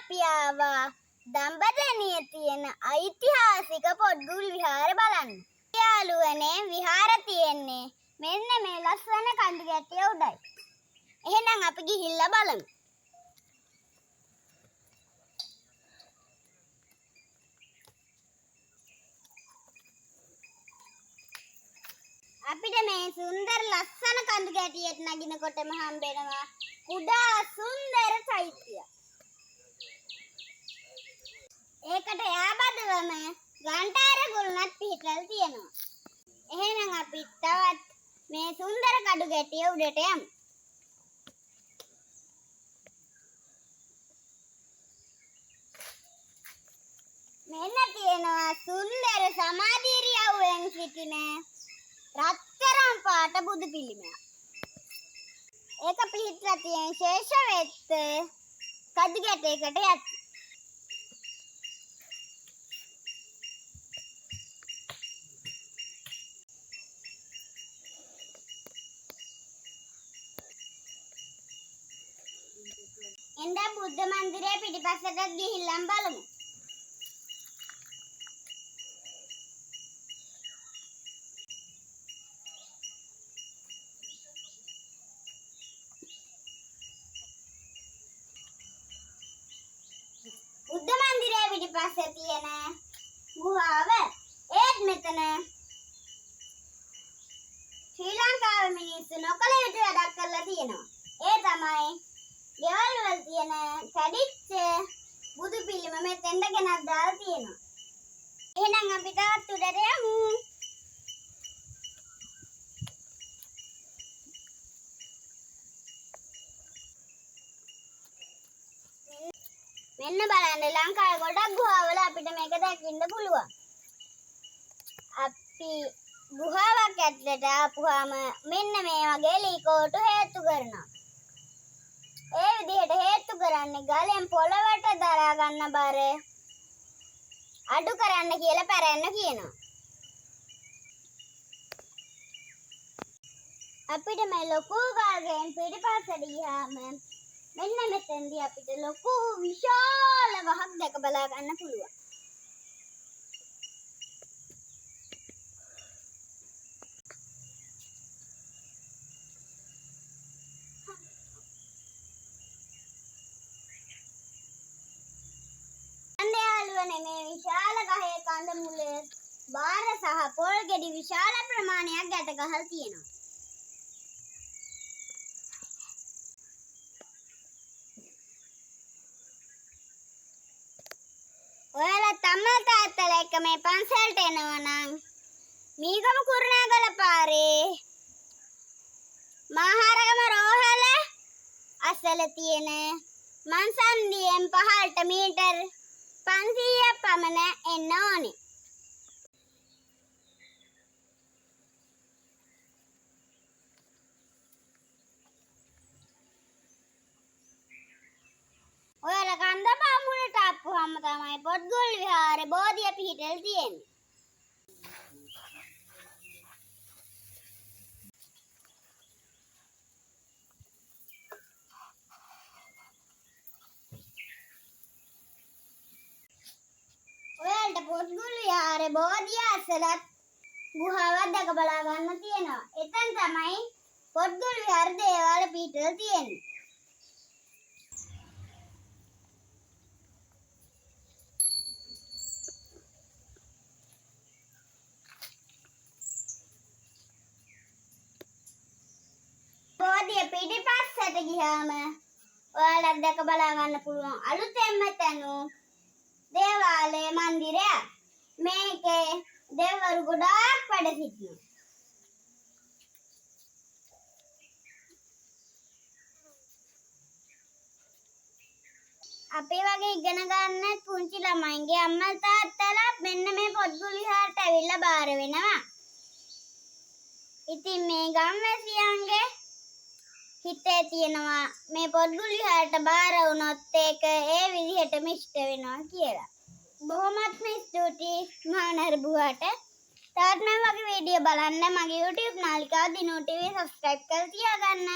අපි ආවා දඹදෙනිය තියෙන ඓතිහාසික පොත්ගුල් විහාර බලන්න. යාළුවනේ විහාර තියෙන්නේ මෙන්න මේ ලස්සන කඳු ගැටිය උඩයි. එහෙනම් අපි ගිහිල්ලා බලමු. අපිට මේ සුන්දර ලස්සන කඳු ගැටියට නගිනකොටම හම්බෙනවා කුඩා සුන්දර චෛත්‍යයක්. ඒකට යාබදවම ගන්ටාර ගුල්නත් පිහිටලා තියෙනවා. එහෙනම් අපි තවත් මේ සුන්දර කඩු ගැටිය උඩට යමු. මෙන්න තියෙනවා සුන්දර සමාධි ඉරියව්වෙන් සිටින රත්තරන් පාට බුදු පිළිමයක්. ඒක පිහිටලා තියෙන ශේෂවෙත්ත කඩු ගැටයකට යට. එන්න බුද්ධ මන්දිරය පිටිපස්සටත් ගිහිල්ලම් බලමු. බුද්ධ මන්දිරය පිටිපස්සේ තියෙන ගුහාව. ඒත් මෙතන ශ්‍රී ලංකාවේ මිනිස්සු නොකළ යුතු වැඩක් කරලා තියෙනවා. ඒ තමයි ගෙවල් වල තියෙන කැඩිච්ච බුදු පිළිම මෙතෙන්ට ගෙනත් දාලා තියෙනවා. එහෙනම් අපි තවත් උඩට යමු. මෙන්න බලන්න ලංකාවේ ගොඩක් ගුහාවල අපිට මේක දකින්න පුළුවන්. අපි ගුහාවක් ඇතුළට ආපුවාම මෙන්න මේ වගේ ලී කෝටු හේතු කරනවා. ඒ විදිහට හේතු කරන්නේ ගලෙන් පොළවට දරා ගන්න බර අඩු කරන්න කියලා පැරැන්න කියනවා. අපිට මේ ලොකු ගල්ගෙන් පිටිපස්සට ගියාම මෙන්න මෙතෙන්දී අපිට ලොකු විශාල වහක් දැක බලා ගන්න පුළුවන්. යාළුවනේ මේ විශාල ගහේ කඳ මුල බාර සහ පොල් ගෙඩි විශාල ප්‍රමාණයක් ගැට ගහලා තියෙනවා. ඔයාලා අම්මලා තාත්තලා එක්ක මේ පන්සලට එනවා නම් මීගම කුරුණෑගල පාරේ මහරගම රෝහල අසල තියෙන මන්සන්දියෙන් පහළට මීටර් 500ක් පමණ එන්න ඕනේ. ඔයාලා කන්ද පාමුලට ආපුවාම තමයි පොත්ගුල් විහාරේ බෝධිය පිහිටලා තියෙන්නේ. ඔයාලට පොත්ගුල් විහාරේ බෝධිය අසලත් ගුහාවක් දැක බලා ගන්න තියෙනවා. එතන තමයි පොත්ගුල් විහාර දේවාල පිහිටලා තියෙන්නේ. බෝධිය පිටිපස්සට ගියාම ඔයාලට දැක බලා ගන්න පුළුවන් අලුතෙන්ම තැනූ දේවාලය මන්දිරයක්. මේකේ දෙවිවරු ගොඩාක් වැඩ සිටිනවා. අපේ වගේ ඉගෙන ගන්න පුංචි ළමයින්ගේ අම්මලා තාත්තලා මෙන්න මේ පොත්ගුල් විහාරට ඇවිල්ලා බාර වෙනවා. ඉතින් මේ ගම්වැසියන්ගේ හිතේ තියෙනවා මේ පොත්ගුල් විහාරට බාර වුණොත් ඒක ඒ විදිහටම ඉෂ්ට වෙනවා කියලා. බොහොමත්ම ස්තුතියි මම නරඹුවාට. තවත් මම වගේ වීඩියෝ බලන්න මගේ YouTube නාලිකාව දිනූ ටීවී සබ්ස්ක්‍රයිබ් කරලා තියාගන්න.